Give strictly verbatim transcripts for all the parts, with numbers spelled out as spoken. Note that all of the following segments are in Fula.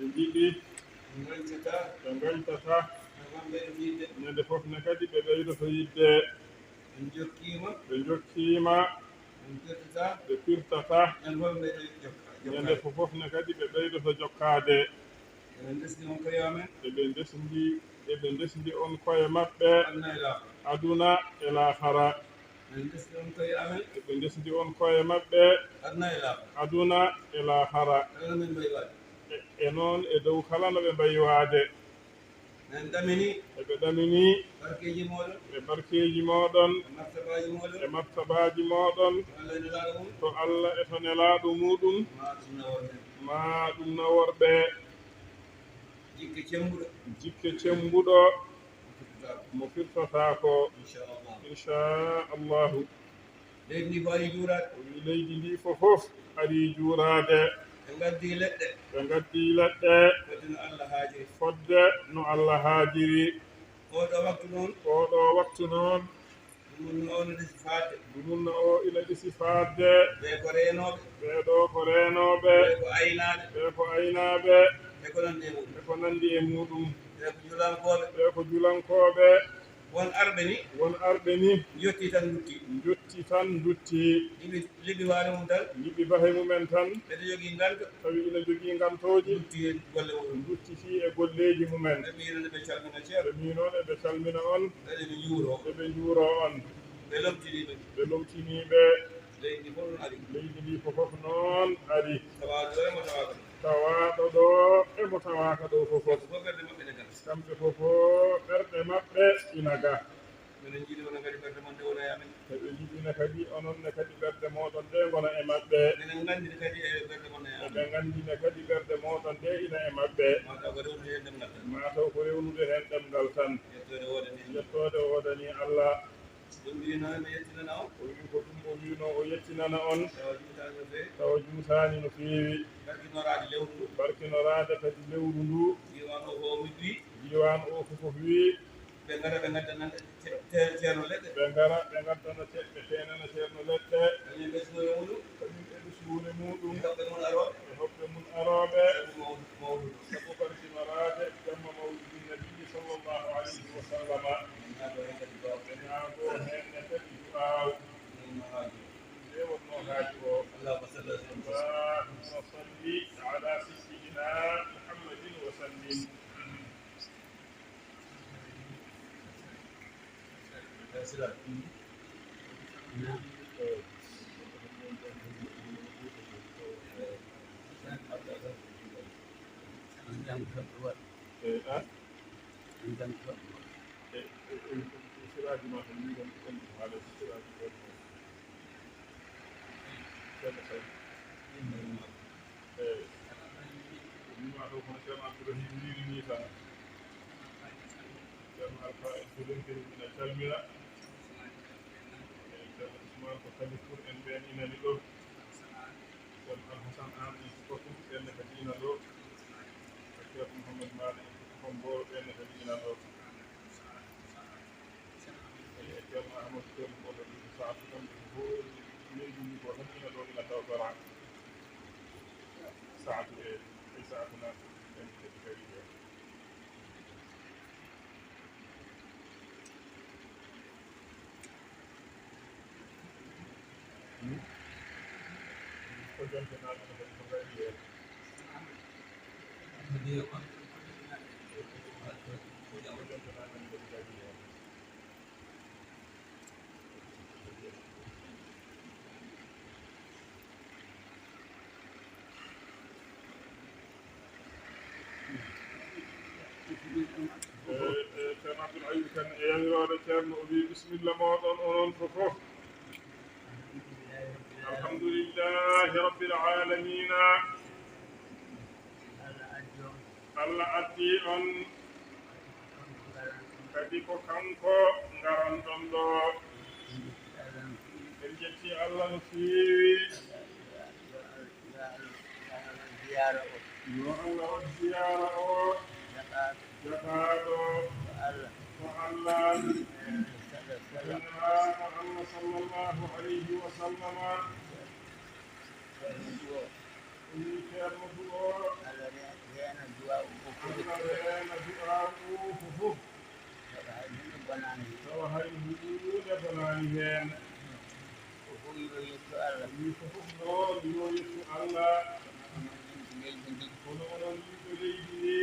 Ɓe njiɗi. Ɓe ngañtata. Ɓe ngañtata. Ɓe ngañtata. Ñande fof ne kadi ɓe ɓeydoto yiɗde. Ɓe njokkiima. Ɓe njokkiima. Ɓe pirtata. Ɓe pirtata. Ñande fof ɓe ɓeydoto jokka-, jokkaade. Ñande fof fof ne kadi ɓe ɓeydoto jokkaade. Eɓe ndesdi on koye amen. Eɓe ndesdi, eɓe ndesdi on koye maɓɓe. Aduna e laakara. Aduna e laakara. Eɓe ndesdi on koye amen. Eɓe ndesdi on koye maɓɓe. Aduna e laakara. Aduna e laakara. Aɗa min mbayi waade. E, e noon e dow kala no ɓe mbayi waade. Min ɗamini. Eɓe ɗamini. Barkeeji mooɗon. E barkeeji mooɗon. E martabaaji mooɗon. E martabaaji mooɗon. To Allah e Nelaaɗo mum. To Allah e to Nelaaɗo muuɗum. Ma ɗum nawor ɓe. Ma ɗum nawor ɓe. Jikke cemmbuɗo. Jikke cemmbuɗo. Mo firtataako. Mo firtataako. Inchallah. Inchallahu. Leydi ndi ko ari juuraade. O wi leydi ndi fof fof ari juuraade. Ɓe ngaddi leɗɗe. Ɓe ngaddi leɗɗe. Fodde no Allah haajiri. Fodde no Allah haajiri. Ooɗo waktu noon. Ooɗo waktu noon. Dumunna o no ɗisi faatde. Dumunna o ina ɗisi faatde. Ɓee ko reenooɓe. Ɓee ɗoo ko reenooɓe. Ɓee ko aynaaɓe. Ɓee ko aynaaɓe. E ko nanndi e muɗum. E ko nanndi e muɗum. Ɓee ko julankooɓe. Ɓee ko julankooɓe. Won arɓe ni. Won arɓe ni. Njotti tan ndutti. Njotti tan ndutti. Liɓi, liɓi waare mum tan. Liɓi bahe mumen tan. Ɓeɗe jogii nganto. Tawi ina jogii ngantooji. Ndutti e golle mumen. Ndutti fii e golleeji mumen. Ɓe mbiyi noon eɓe calmina ceerno. Ɓe mbiyi noon eɓe calmina on. Eɓe njuuroo. Eɓe njuuroo on. Ɓe lomtinii ɓe. Ɓe lomtinii ɓe. Leydi ndi fof noon ari. Leydi ndi fof fof noon ari. Tawaaɗo ɗo e mo tawaaka ɗo. Tawaaɗo ɗo e mo tawaaka ɗo fof fof. Kamɓe fof ɓerɗe maɓɓe ne ga. Kamɓe fof ɓerɗe maɓɓe ina ga. Minen njiɗi onon kadi ɓerɗe mon ɗe wona e amen. Eɓe njiɗina kadi onon ne kadi ɓerɗe mooɗon ɗe ngona e maɓɓe. Minen nganndi kadi e ɓerɗe mon e amen. Eɓe nganndi ne kadi ɓerɗe mooɗon ɗe ina e maɓɓe. Mataw ko rewnude heen ɗemngal tan. Mataw ko rewnude heen ɗemngal tan. Yettoode woodanii. Yettoode woodanii Allah. Ɗum wiyno ene yettinana on. O wi ko ɗum o wiyno o yettinana on. Tawa juutaani no feewi. Tawa juutaani no feewi. Barkinoraade lewru ndu. Barkinoraade kadi lewru ndu. Diiwaan o fof wi. Diiwaan o fof fof wi. Ɓe ngara ɓe ngaddana ce-, ce-, ceerno leɗɗe. Ɓe ngara ɓe ngaddana ce-, ɓe teenana ceerno leɗɗe. Kañum ɓe suure muɗum. Kañum ɓe suure muɗum. E hoɓɓe mum arooɓe. E hoɓɓe mum arooɓe. Sabu mawdu. Mawludu. Sabu barkinoraade jamma mawludin nabi sallallahu alayhi wa sallama. Ɓe ñaagoo heen kadi du'aaw. Ɓe ñaagoo heen ne kadi du'aaw. Ɗum ne wonnoo haaju o. Allahumma salli ala sayyidina Muhammadin wa sallim. Eyi, a? Eyi, eyi, eyi, siraaji ma tan, mbiɗon ko ɗum haala siraaji goɗɗo. Ceerno Sayd. Eyi. Ko mi wiima ɗo, kono Ceerno Abdourahim wiiri ni tan. Ceerno Alfa en ko Lenkel ina calmina. Eyi, Ceerno Ousmane ko Kalifour en ɓeen ina ni ɗo. Ceerno Alhasan Aan en ko Kokum ɓeen ne kadi ina ɗo. Ceerno Mouhamed Maane en ko Kokom Mboro ɓeen ne kadi ina ɗo. Eyi, Ceerno Amadou Ceerno Bodo Saatu kamɓe fof leydi ndi ko tan ina ɗo ina tawtora. Saatu e, e Saatu naaɓe en kadi kadi ɓe. Ko jonte naaɓe no kadi ko ngari heen. Ko jonte naaɓe no kadi ngari heen. E, e, Ceerno Abdoul Aziz Kane e yamirooɗo Ceerno, o wii bisimilla mooɗon onon fof fof. Alhamdulillahi Rabbil Aalamiina. Allah addi on. Kadi ko kanko ngaranɗon ɗo. En njetti Allah no feewi. Yo Allah waɗ ziyaara o jaɓaaɗo ko Allah. Nulaaɗo Allah sallallahu alayhi wa sallama. O wii Ceerno Du'o. Duwaawu ko fof. Kanko reena duwaawu ko fof. Tawa hay huunde bonaani heen. Tawa hay huunde bonaani heen. O fof yo yettu Allah. Wi ko fof noon yo yettu Allah. Onon yimɓe leydi ndi. Kono onon yimɓe leydi ndi.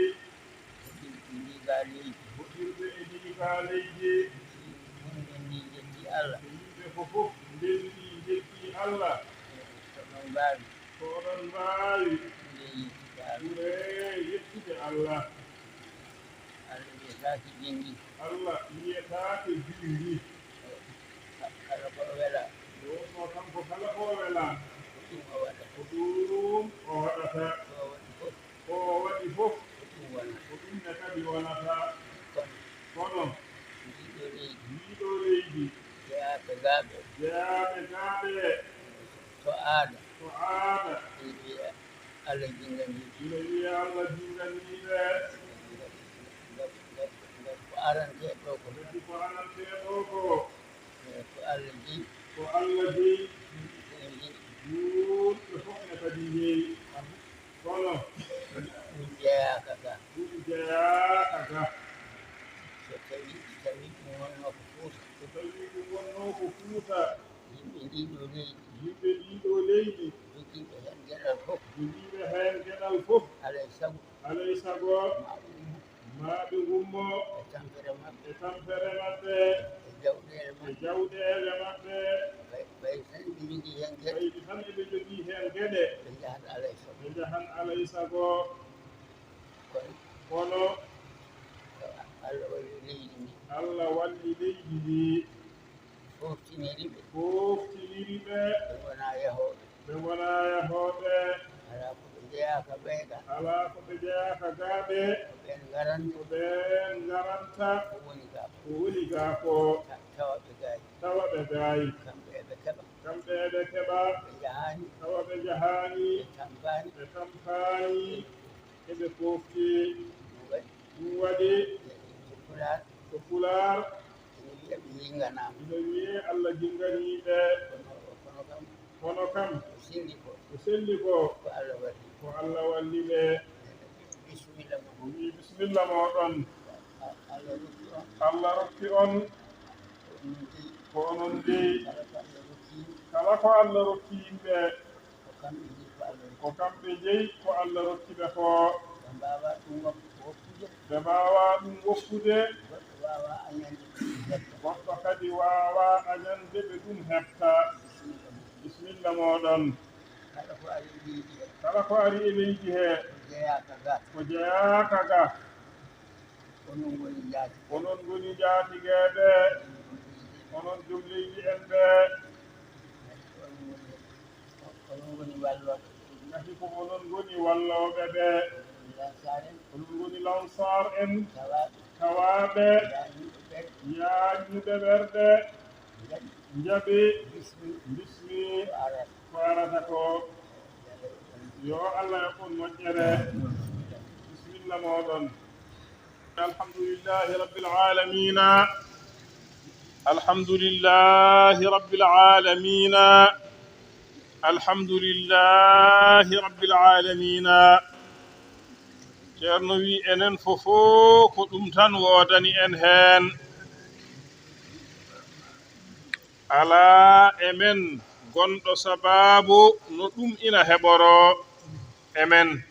Hoɗirɓe ndi gaa leydi. Hoɗirɓe e ndi gaa leydi. Yimɓe fof ndenndi njetti Allah. Yimɓe fof fof ndenndi njetti Allah. Ko ɗon mbaawi. Ko onon mbaawi. Ɓure yettude Allah. Ɓure yettude Allah. Allah wiyetaake jinndi. Allah wiyetaake jinndi. Kala ko o welaa. Nde wonnoo kanko kala ko o welaa. Ko ɗum o waɗata. Ko ɗum o waɗata. Ko o waɗi fof. Ko o waɗi fof. Ko ɗum wonata. Ko ɗum ne kadi wonata. Kono. Kono. Ndii ɗoo leydi. Ndii ɗoo leydi. Jeyaaɓe gaaɓe. Jeyaaɓe gaaɓe. To aada. To aada. Ina wiya Allah jinnganii. Ina wiya Allah jinnganii ɓe. Ngam, ngam, ngam, ngam ko arantee ɗoo ko. Ngam ko arantee ɗoo ko. Eh, ko Allah jeyi. Ko Allah jeyi. Yimɓe fof njeyi. Juulɓe fof ne kadi njeyi. Kono. Ɗum jeyaaka ga. Ɗum jeyaaka ga. So tawi, tawi ɗum wonnoo ko Fuuta. So tawi ɗum wonnoo ko Fuuta. Yimɓe ndii ɗoo leydi. Yimɓe ndii ɗoo leydi. Jogiiɓe heen geɗal fof. Jogiiɓe heen geɗal fof. Alaa e sago. Alaa e sago. Ma ɓe ngummo. Ma ɓe ngummo. E tampere maɓɓe. E tampere maɓɓe. E jawɗeele maɓɓe. E jawɗeele maɓɓe. Ɓay, ɓay tan ɓe njogii heen geɗe. Ɓay tan eɓe njogii heen geɗe. Ɓe njahat alaa e sago. Ɓe njahan alaa e sago. Kono. Kono. Allah walli leydi ndi. Allah walli leydi ndi. Fooftiniri ɓe. Fooftiniri ɓe. Ɓe ngonaa yahooɓe. Ɓe ngonaa yahooɓe. Alaa ko ɓe njeyaa ka ɓeya ka. Alaa ko ɓe njeyaa ka gaaɓe. Ko ɓeen ngaranta. Ko ɓeen ngaranta. Ko woni gaa ko. Ko woni gaa ko. Ta-, tawa ɓe gaayi. Tawa ɓe gaayi. Kamɓe eɓe keɓa. Kamɓe eɓe keɓa. Ɓe njahaani. Tawa ɓe njahaani. Ɓe tampaani. Ɓe tampaani. Eɓe foofti. Ɗum waɗi. Ɗum waɗi. Ko Pulaar. Ko Pulaar. Ina wiya ɓe jinnganaama. Ina wiyee Allah jinnganii ɓe. Kono, kono kam. Kono kam. Ko selli ko. Ko selli ko. Ko Allah walli. Ko Allah walli ɓe. Bisimilla mon. O wii, bisimilla mooɗon. A-, Allah rokki on. Allah rokki on. Ko onon jeyi. Ko onon jeyi. Kala ko Allah rokki yimɓe. Kala ko Allah rokki yimɓe. Ko kamɓe njeyi ko Allah rokki. Ko kamɓe njeyi ko Allah rokki ɓe ko. Ɓe mbaawaa ɗum wok-, wokkude. Ɓe mbaawaa ɗum wokkude. Goɗɗo waawaa añande ɓe ɗum heɓta. Goɗɗo kadi waawaa añande ɓe ɗum heɓta. Bisimilla mooɗon. Kala ko ari e leydi he. Kala ko ari e leydi he. Ko jeyaaka ga. Ko jeyaaka ga. Onon ngoni njaati-. Onon ngoni njaatigeeɓe. Onon joom leydi en ɓe. Onon ngoni, onon ngoni wallooɓe. Ngati ko onon ngoni wallooɓe ɓe. Onon ngoni Lansaar en. Onon ngoni Lansaar en. Tawaaɓe. Tawaaɓe. Yaa yimɓe ɓe. Yaa yimɓe ɓerɗe. Njaɓi. Njaɓi. Bismi. Bismi. Ko arata. Ko arata ko. Yo Allah yoɓ on moƴƴere. Bisimilla mooɗon. الحمد لله رب العالمين. الحمد لله رب العالمين. الحمد لله رب العالمين. Ceerno wi enen fofo ko ɗum tan woodani en heen. Alaa e men gonɗo sabaabu no ɗum ina heɓoroo e men.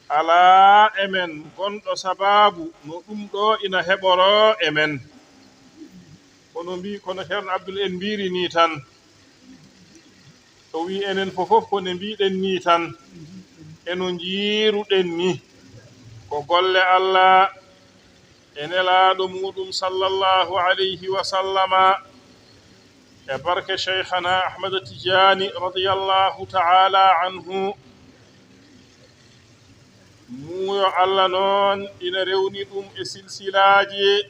Alaa e men gonɗo sabaabu no ɗum ɗo ina heɓoroo e men. Kono mbi-, kono Ceerno Abdul en mbiri ni tan. O wi enen fof fof ko ne mbiɗen ni tan. E no njiiruɗen ni. Ko golle Allah e nelaaɗo muɗum sallallahu alayhi wa sallama, e barke Cheikhana Ahmad Tidiane radiyallahu ta'ala anhu. Muuyo Allah noon ina rewni ɗum e silsilaaji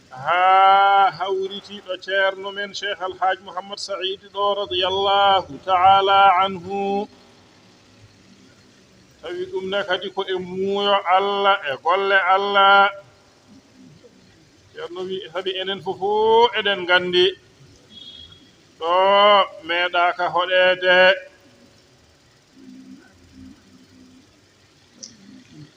haa hawriti ɗo ceerno men Cheikh Al Hadj Mouhammad Saïd ɗo radiyallahu ta'ala anhu. Tawi ɗum ne kadi ko e muuyo Allah, e golle Allah. Ceerno wi, sabi enen fof eɗen nganndi ɗo meeɗaaka hoɗeede.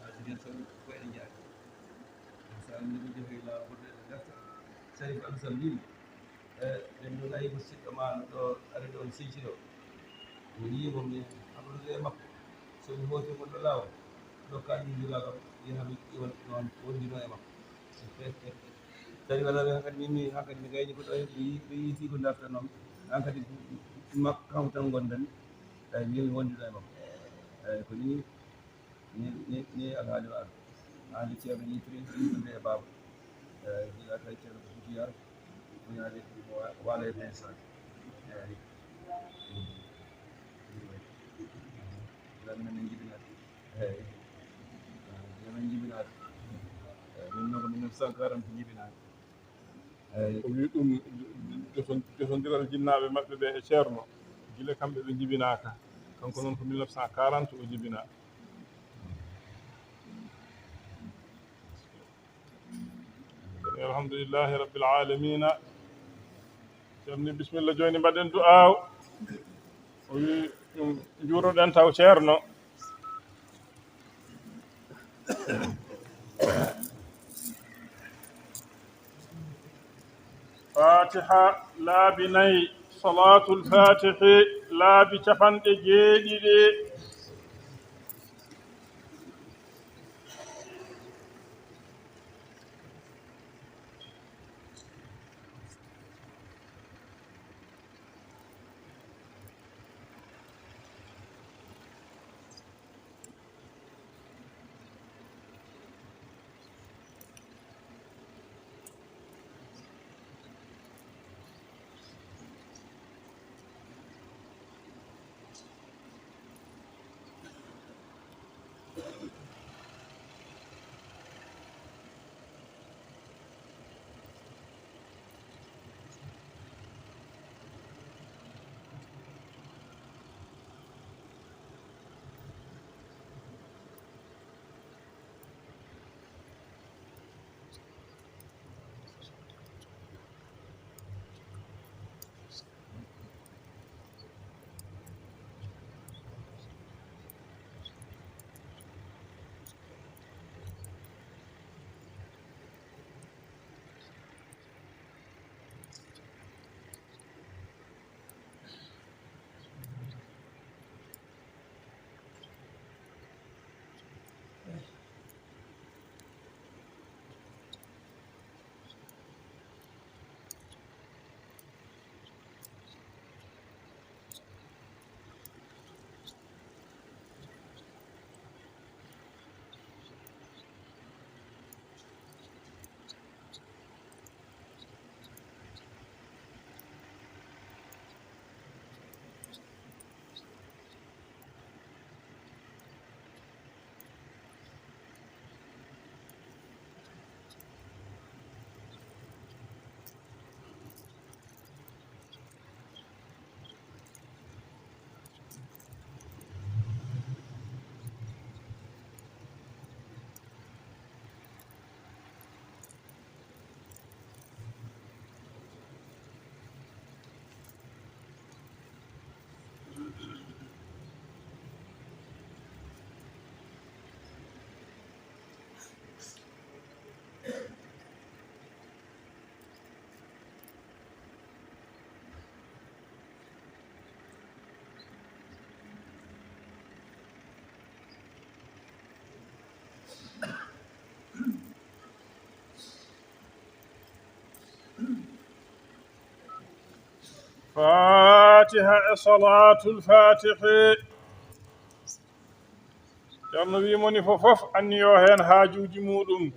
Haajiriyat tan ko eɗen njaadi. Ɗum so Allah ko jogi laawol goɗɗo eɗen ngarta. Sarif Alasan wiimi, e, ɓen ɗon ayi ko siɗɗo ma no ɗo ari ɗon seyci ɗo. Mi yii mo, mi haɓrude e makko. So mi hooti mo ɗo laawol, ɗo kaɗi njula kam, yaha mi iwan noon wondino e makko. Sarif Alasan hankadi mi, mi hankadi mi gayni ko ɗo, mi yii, mi yii ko darta noon. Hankadi makko kam tan ngondan. Eyi, mi yehi wondude e makko. Eyi, ko nii, nii, nii, nii alhaali waalo. Haali ceerno yitiri, yitiri e baaba. Eyi, gila kay ceerno ko Fuutiyaar, muñaade ko wa-, waalo e Vincent. Eyi. Gila minen min njibinaade. Eyi. Gila min njibinaade. Eyi, min noon ko mille neuf cent quarante njibinaade. Eyi. O wi ɗum joton-, jotondiral jinnaaɓe maɓɓe ɓe e ceerno, gila kamɓe ɓe njibinaaka. Kanko noon ko mille neuf cent quarante o jibinaa. Alhamdulillahi rabbil alamina. Ceerno ni, bisimilla, jooni mbaɗen du'aaw. O wi ɗum, njuuroɗen taw Ceerno. Fatiha laabi nayi, Salaatul Fatihi laabi capanɗe jeeɗiɗi. Fatiha e Salaatul Fatihi. Ceerno wi moni fof fof anniyo heen haajuuji muuɗum.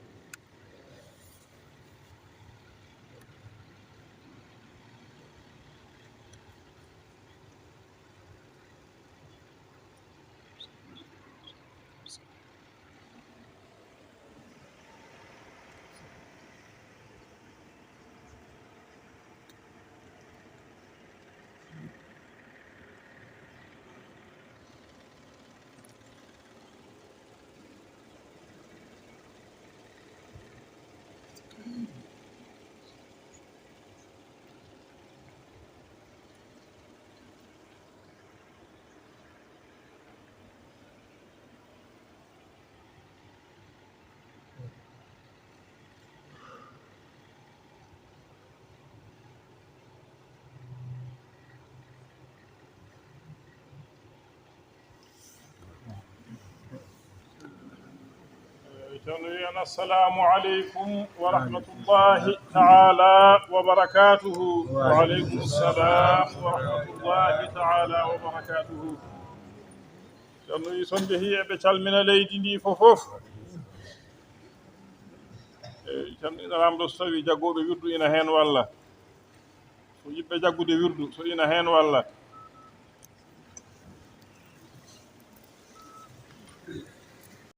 Ceerno wiyan, "Assalamu aleykum wa rahmatullahi taala wa barakatuhu." Wa aleykum salam wa rahmatullahi taala wa barakatuhu. Ceerno wi, "So on njehii, eɓe calmina leydi ndi fof fof." E, Ceerno ina lamndoo so tawii jaggooɓe wirdu ina heen walla. So yiɗɓe jaggude wirdu, so ina heen walla.